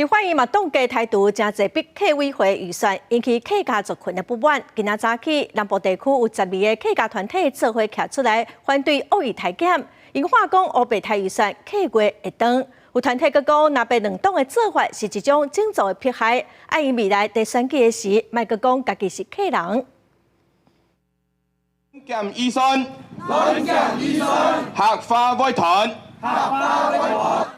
立法院嘛凍結台獨誠濟筆客委會預算，引起客家族群的不滿。今仔早起，南部地區有12个客家團體做伙徛出來反對惡意裁減，𪜶喊講烏白刣預算，客話會當。有團體閣講，藍白兩黨的做法是一種種族的迫害，愛𪜶未來佇選舉的時，莫閣講家己是客人。減預算，減預算，客話會斷。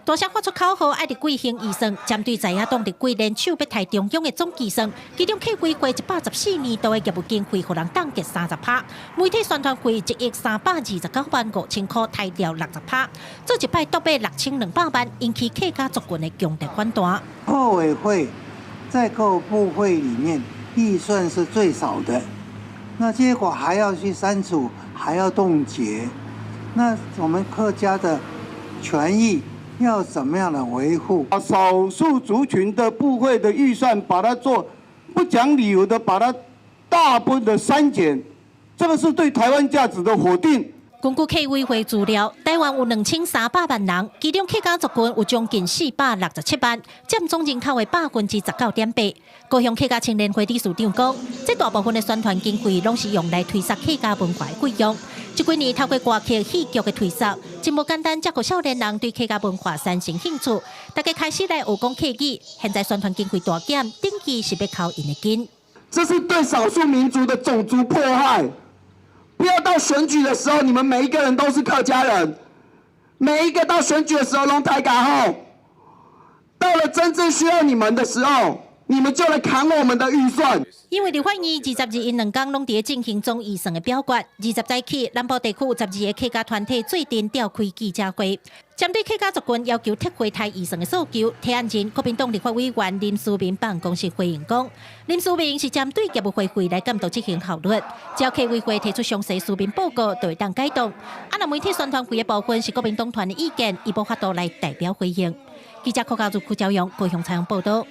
大聲發出口號，愛立委興預算，針對在野黨立委聯手欲刣中央的總預算，其中客委會114年度的業務經費，予人凍結30%，媒體宣傳費1億329萬5千箍，刣掉60%，做一擺倒買6200萬，引起客家族群的強烈反彈。客委會在各部會裡面預算是最少的，那結果還要去刪除，還要凍結，那我們客家的權益要怎麼樣來維護？少數族群的部會的預算，把它做不講理由的，把它大部分的刪減，這個是對台灣價值的否定。根據客委會資料，台灣有2300萬人，其中客家族群有將近467萬，佔總人口的19.8%。高雄客家青年會理事長講，這大部分的宣傳經費攏是用來推捒客家文化的費用。這幾年透過歌曲、戲劇的推捒，真無簡單，這個少年人對客家文化產生興趣，大家開始來學講客語。現在宣傳經費大減，等於是欲摳𪜶的筋。這是對少數民族的種族迫害。不要到選舉的時候，你們每一個人都是客家人，每一個到選舉的時候攏大家好，到了真正需要你們的時候，你們就來砍我們的預算。因為立法院22、22兩工攏佇進行總預算的表決，20早起南部地區有12個客家團體做陣召開記者會，針對客家族群要求撤回刣預算的訴求，提案人國民黨立法委員林思明辦公室回應講，林思明是針對業務會費來監督執行效率，只要客委會提出詳細書面報告，就會當改動。啊，若媒體宣傳費的部分是國民黨團的意見，伊無法度來代表回應。記者柯家如、柯昭陽高雄採訪報道。